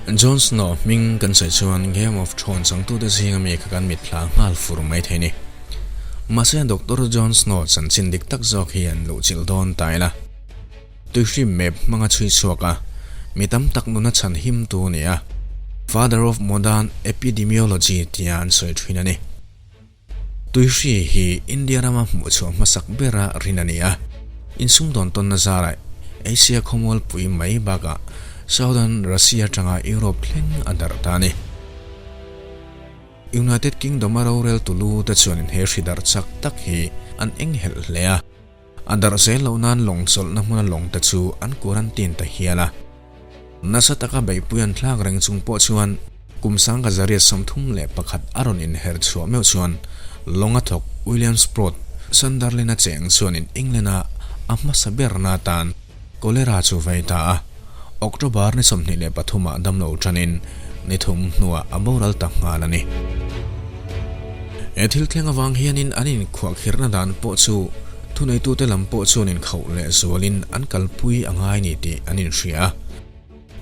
Jon Snow hming kan sawi chuan Game of Thrones changtute zinga mi kha kan mitthla nghal fur mai thei ni. Mahse Doctor Jon Snow chanchin dik tak zawk hi an luhchilh dawn ta ila. Tuihrim map hmanga chhui chhuak a, mi tam tak nuna chhan him tu a ni a, Father of Modern Epidemiology tia an sawi thin a ni. Tuihri hi India rama hmuhchhuah hmasak bera rin a ni a, insumdawn tawnna zarah Asia khawmualpui mai bakah Southern Russia atanga Europe thleng a darh ta a ni. United Kingdom-a rorel tulu te chuanin he hri darh chak tak hi an enghelh hle a, a darh zel loh nan lawng chawlhna hmuna lawng te chu an quarantine ta hial a. Nasa taka beihpui an thlak reng chung pawh chuan kum sangka zariat 31 a rawn inher chhuah meuh chuan lawnga thawk William Sproat Sunderland-a cheng chuanin England-a a hmasa berna atan cholera chu vei ta a. October ni 23 ah damlo tanin ni thum hnuah a boral ta nghal a ni. He thil thleng avang hianin an inkhuahkhirhna dan pawh chu Thuneitute lam pawh chuan inkhauh leh zualin an kalpui a ngai ni tih an inhria a.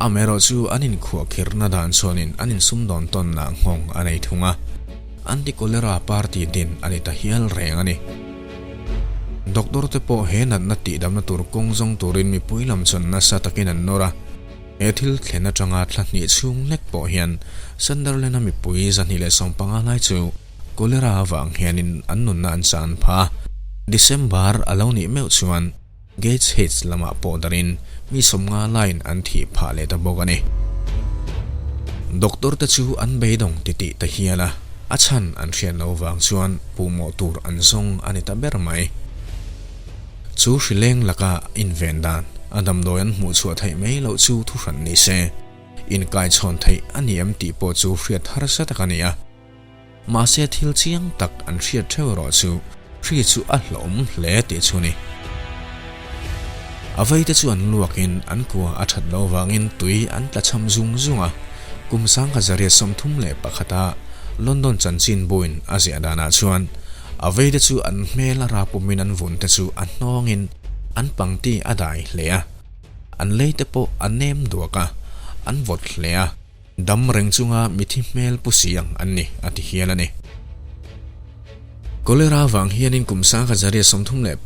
Amaherawhchu an inkhuahkhirhna dan chuanin an insumdawn tawnna nghawng a nei thung a, anti-cholera party din a ni ta hial reng a ni. Doctor te pawh he natna tihdamna tur kawng zawng turin mipui lam chuan nasa takin an nawr a. He thil thlen atanga thla hnih chhung hlek pawh hian Sunderland-a mipui 215 lai chu Cholera avang hianin an nunna an chan pha. December a lo nih meuh chuan Gateshead lamah pawh darin mi 50 laiin an thih phah leh ta bawk a ni. Doctor te chu an beidawng titih ta hial a, a chhan an hriat loh vang chuan puhmawh tur an zawng a ni ta ber mai. Chu hrileng laka inven dan a damdawi an hmuh chhuah theih mai loh chu thuhran ni se, inkaichhawn theih a ni em tih pawh chu hriat harsa tak a ni a. Mahse thil chiang tak an hriat theuh erawh chu hri chu a hlawm hle tih chu ni. A veite chu an luakin an kua a that loh vangin tui an tla cham zung zung a, kum 1931 a London chanchin buin a ziah danah chuan a veite chu an hmel a rapumin an vun te chu a hnawngin an pangti a dai hle a, an lei te pawh a nem duak a, an vawt hle a. Dam reng chunga mithi hmel pu si ang an ni, a ti hial a ni. Cholera vang hianin kum 1931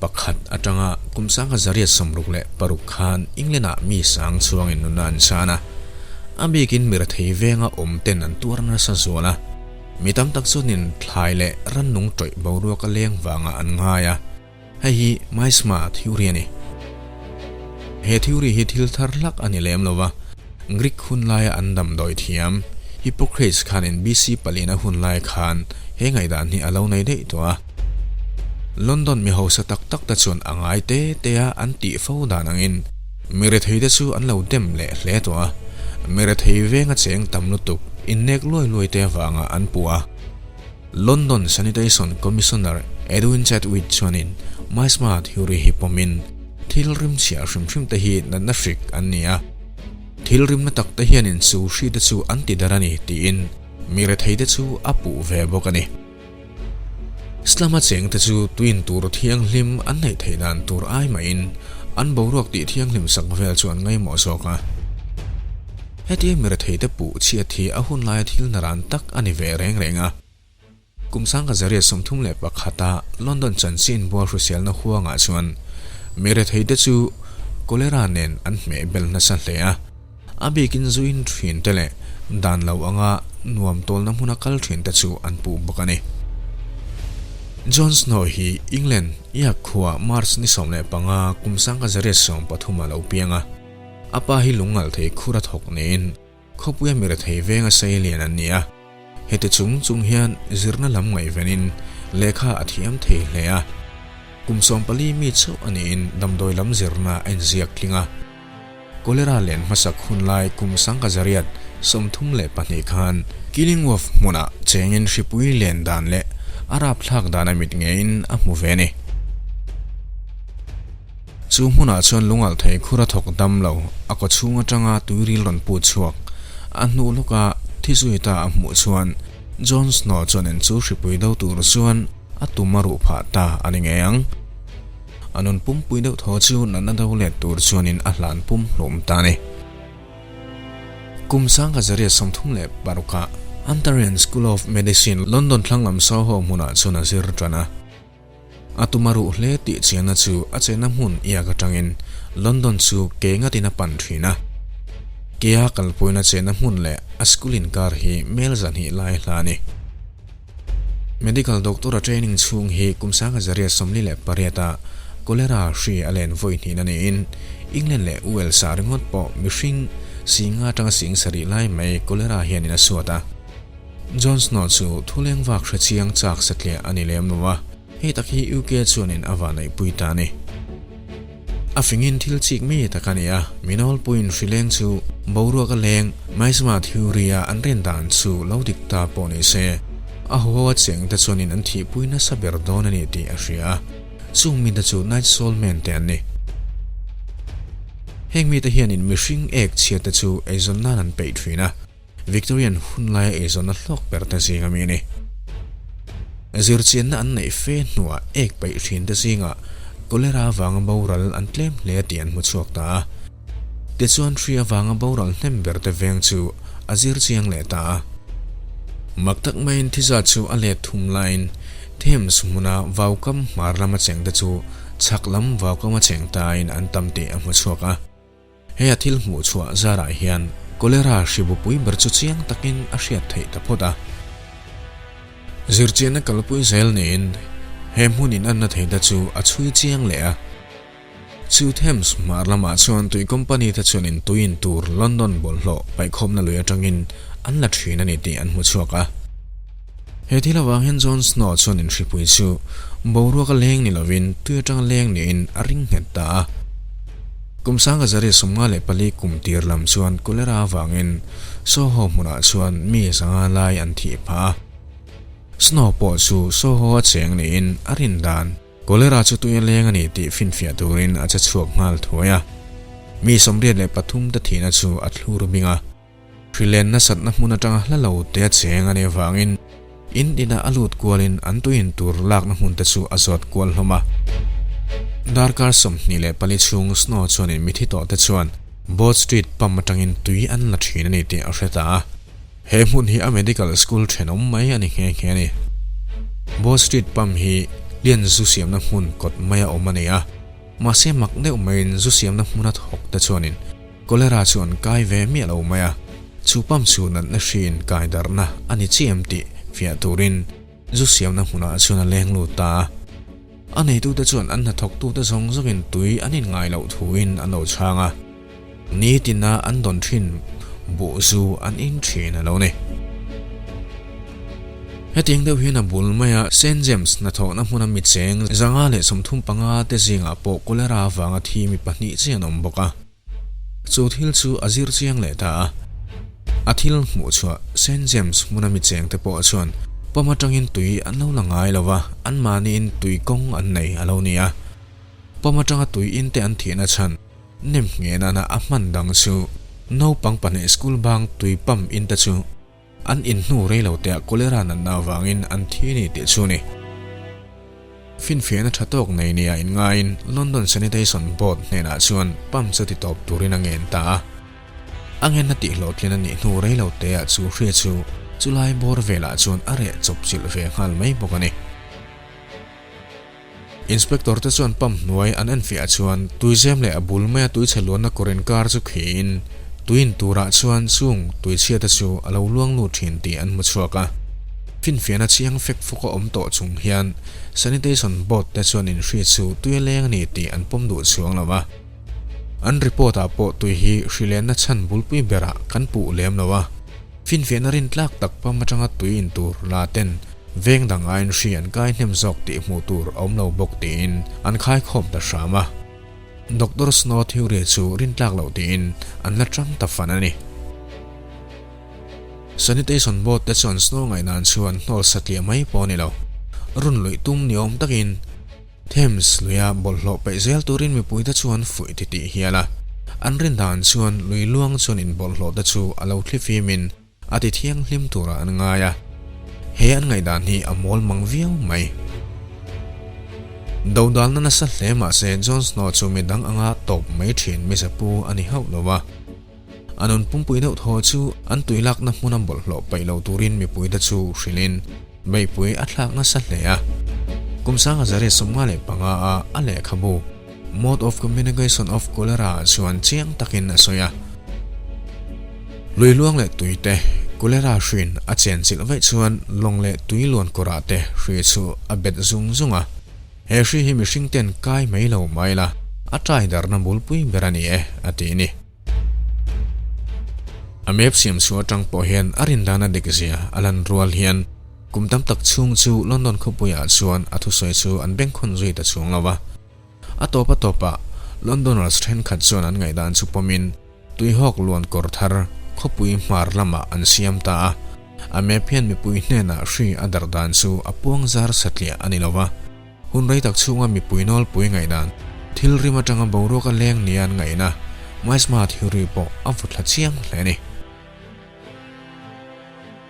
atanga kum 1966 khan England-ah mi sang chhuangin nunna an chan a. A bikin mi rethei venga awm ten an tuar nasa zual a. Mi tam tak chuanin thlai leh rannung tawih boruak a leng vangah an ngai a. Hei hi Miasma theory a ni. He theory hi thil thar hlak a ni lem lo va, Greek hun laia an damdawi thiam Hippocrates khanin BC palina hun lai khan he ngaihdan hi a lo nei daih tawh a. London mi hausa tak tak te chuan a ngai te te a an tih fo dan angin mi rethei te chu an lo dem leh hle tawh a, mi rethei venga cheng tam lutuk innek luai luai te avanga an puh a. London Sanitation Commissioner Edwin Chadwick chuanin Miasma theory hi pawmin thil rim chhiah hrim hrim te hi natna hrik an ni a, thil rimna tak te hianin chu hri te chu an ti dar a ni tiin mi rethei te chu a puh ve bawk a ni. Slum-a cheng te chu tuin tur thianghlim an neih theih dan tur ai mahin an boruak tih thianghlim sak vel chu an ngaimawh zawk a. Hetia mi retheite puh chhiat hi a hun laia thil naran tak a ni ve reng reng a. Kum 1931 a London chanchin bual hrusialna huangah chuan mi retheite chu cholera nen an hmeh bel nasa hle a. A bikin zuin thinte leh dan lo anga nuam tawlna hmuna kal thinte chu an puh bawk a ni. Jon Snow hi England Iak khua March ni 15 kum 1930 a lo piang a. A pa hi lungngalh thei khur a thawk niin khawpuia mi rethei venga sei lian an ni a. Heti chung chung hian zirna lam ngaihvenin lehkha a thiam thei hle a. Kum 14 mi chauh a niin damdawi lam zirna a inziak tling a. Cholera len hmasak hun lai kum 1932 khan Killing Wharf hmunah chengin hripui len dan leh a rapthlak dan a mit ngeiin a hmu ve a ni. Chu hmunah chuan lungalh thei khur a thawk dam lo, a kaw chhung atanga tuiril rawn put chhuak. A hnu lawka thi zui ta a hmuh chuan Jon Snow chuan en chu hripui do tur chuan a tum a ruh phah ta a ni ngei ang. A nun pumpui deuh thaw chu natna do let tur chuanin a hlan pum hlum ta a ni. Kum 1936 ah Hunterian School of Medicine, London thlanglam Soho hmunah chuan a zir tan a. A tum a ruh hle tih chianna chu a chenna hmun iak atangin London chu ke ngatin a pan thin a. Kea kalpuina chenna hmun leh a school inkar hi mel zahnih lai hla a ni. Medical doctor a training chhung hi kum 1948 ah cholera hri a len vawi hnihna niin England leh Wales ah ringawt pawh mihring singa atanga sing sarih lai mai cholera hianin a suat a. Jon Snow chu thuleng vak hre chiang chak satliah a ni lem lo a, hei tak hi UK chuanin a vahneihpui ta a ni. A fingin thil chik mi tak a ni a, minawlpuiin hrileng chu boruak a leng, Miasma theory-a an rin dan chu lo dik ta pawh ni se, a haw a cheng te chuanin an thihpui nasa ber dawn a ni tih a hria a, chung mite chu Night Soul Men te an ni. Heng mite hianin mihring ek chhiat te chu eizawn nan an peih thin a, Victorian hun laia eizawnna hlawk ber te zing a mi a ni. Zirchianna an neih fe hnuah ek peih thin te zingah cholera avanga boral an tlem hle tih an hmu chhuak ta a. Tichuan hri avanga boral hnem ber te veng chu a zir chiang leh ta a. Mak tak maiin thizat chu a let thum laiin Thames hmuna vaukam hmar lama cheng te chu chhak lam vaukama cheng tain an tam tih a hmu chhuak a. He a thil hmuh chhuah zarah hian cholera hribupui ber chu chiang takin a hriat theih ta phawt a. Zirchianna kalpui zel niin he hmun inanna theihna chu a chhui chiang leh a. Chu Thames hmar lamah chuan tui company te chuanin tui in tur London bawlhhlawh paihkhawmna lui atangin an la thin a ni tih an hmu chhuak a. He thil avang hian Jon Snow chuan inhripui chu boruak a leng ni lovin tui atanga leng niin a ring nghet ta a. Kum 1954 kum tir lam chuan cholera avangin Soho hmunah chuan mi zanga lai an thih phah a. Snow pawh chu Soho a cheng niin a rin dan. Cholera chu tui a leng a ni tih finfiah turin a che chhuak nghal thuai a. Mi 83 te thihna chu a thlur bing a. Hrilen nasatna hmun atanga hla lo te a cheng a nih avangin in inah a lut kualin an tuiin tur lakna hmun te chu a zawt kual hlawm a. Darkar 24 chhung Snow chuanin mithi tawh te chuan Boat Street pump atangin tui an la thin a ni tih a hre ta a. He hmun hi a medical school thenawm mai a ni nghe nghe a ni. Boat Street pump hi lian zu siamna hmun kawt maia awm a ni a. Mahse mak deuh maiin zu siamna hmuna thawk te chuanin Cholera chu an kai ve miah lo mai a, chu pump chu natna hriin kai darhna a ni chiam tih fiah turin zu siamna hmunah chuan a leng lut ta a. A neitute chuan an hnathawktute zawng zawngin tui an inngai loh thuin an lo chhang a, nitina an dawn thin buh zu an in thin a lo ni. Hetiang deuh hian a bul maia Saint James hnathawhna hmuna mi cheng 135 te zingah pawh cholera avanga thi mi pahnih chiah an awm bawk a. Chu thil chu a zir chiang leh ta a. A thil hmuh chhuah Saint James hmuna mi cheng te pawh chuan pump atangin tui an lo la ngai lo va, anmahniin tui kawng an nei a lo ni a. Pump atanga tui in te an thihna chhan nem ngheh nana a hman dang chu naupang pahnih school bang tui pump in te chu An inhnu rei lo teah cholera natna avangin an thi ni tih chu ni. Finfiahna tha tawk nei nia inngaiin London Sanitation Board hnenah chuan pump chu ti tawp turin a ngen ta a. A ngenna tihhlawhtlin a nih hnu rei lo teah chu hria chu chulai bawr velah chuan a reh chawp chilh ve nghal mai bawk a ni. Inspector te chuan pump hnuai an enfiah chuan tuizem leh a bul maia tuichhe luanna kawr inkar chu khiin tuiin turah chuan chung tuichhia te chu a lo luang lut thin tih an hmu chhuak a. Finfiahna chiang fek fawk a awm tawh chung hian Sanitation Board te chuan inhri chu tui a leng a ni tih an pawm duh chuang lo a. An report ah pawh tui hi hrilenna chhan bulpui berah kan puh lem lo a. Finfiahna rintlak tak pam atanga tui in tur la ten Veng dang aiin hri an kai hnem zawk tih hmuh tur a awm lo bawk tiin an khaikhawm ta hram a. Doctor Snow theory chu rintlak loh tiin an la tang ta fan a ni. Sanitation Board te chuan Snow ngaihdan chu an hnawl satliah mai pawh a ni lo. Run luih tum ni awm takin Thames luia bawlhhlawh peih zel turin mipuite chu an fuih ti tih hial a. An rindan chuan lui luang chuan inbawlhhlawh te chu a lo thlifimin A ti thianghlim turah an ngai a, he an ngaihdan hi a mawl mang viau mai. Dodalna nasa hle mahse Jon Snow chu midang anga tawp mai thin mizapu a ni hauh lo a. A nun pumpui deuh thaw chu an tui lakna hmuna bawlhhlawh paih lo turin mipuite chu hrilhin beihpui a thlak nasa hle a. Kum sanga zariat 55 a a lehkhabu Mode of Communication of Cholera ah chuan chiang takin a sawi a. Lui luang leh tui te cholera hrin a chen chilh vaih chuan lawng leh tui luan kawrah te hri chu a bet zung zung a. He hri hi mihring ten kai mai lo mai la, a tai darna bulpui ber a ni e, a ti ni. A map siam chhuah atang pawh hian a rindan a dik zia a lan rual hian kum tam tak chhung chu London khawpuiah chuan a thusawi chu an bengkhawn zui ta chhung lo va. A tawp a tawpah Londoners thenkhat chuan an ngaihdan chu pawmin Tuihawk luan kawr thar khawpui hmar lamah an siam ta a, a map hian mipui hnenah hri a darh dan chu a puang zar satliah a ni lo va. Hun rei tak chhunga mipui nawlpui ngaihdan thil rim atanga boruak a leng nia an ngaihna Miasma theory pawh a vaw thla chiang hle a ni.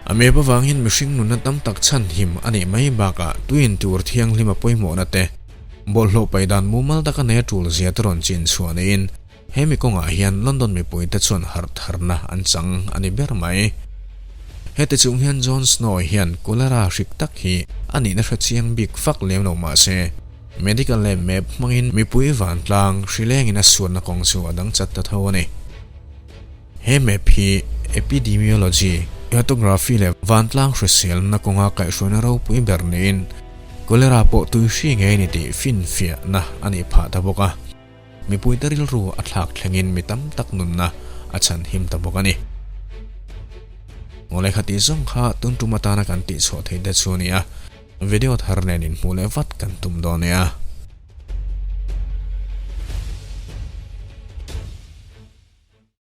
A map avangin mihring nunna tam tak chhan him a nih mai bakah tuin tur thianghlim a pawimawhna te, bawlhhlawh paih dan mumal taka nei a tul zia te rawn chin chhuah niin, Hemi kawngah hian London mipuite chuan harh tharna an chang a ni ber mai. Heti chung hian Jon Snow hian cholera hrik tak hi a nihna hre chiang bik fak lem lo mah se, medical leh map hmangin mipui vantlang hrilengin a suatna kawng chu a dang chat ta tho a ni. He map hi epidemiology, cartography leh vantlang hriselna kawnga kaihhruaina ropui ber niin cholera pawh tui hri ngei ni tih finfiahna a nih phah ta bawk a. Mipuite rilru a thlak thlengin mi tam tak nunna a chhan him ta bawk a ni. Ngawlei kha tih zawng kha tun tum atana kan tihchhuah theih te chu a ni a, video thar nen inhmuh leh vat kan tum dawn nia.